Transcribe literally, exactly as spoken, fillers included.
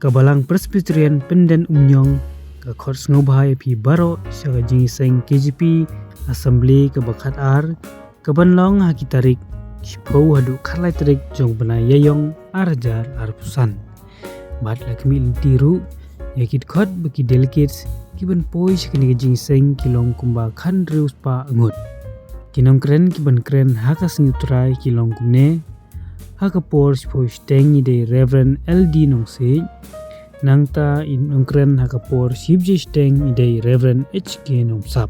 Ka Balang Presbyterian Pyndenumïong ka khot sngewbha ïa phi baroh sha ka jingïaseng K J P Assembly kaba khatar, kaban long ha ki tarik shiphew haduh khatlai tarik jong u bnai Ïaïong ar hajar arphew san. Bad la khmih lynti ruh ïa ki dkhot ba ki delegates kiban poi sha kane ka jingïaseng ki long kumba khathynriew spah ngut. Ki nongkren kiban kren ha ka sngi U Trai ki long kumne: ha ka por shiphew shiteng i dei Reverend L D Nongsiej. Nangta i nongkren ha ka por shibji shiteng i dei Reverend H K Nongsap.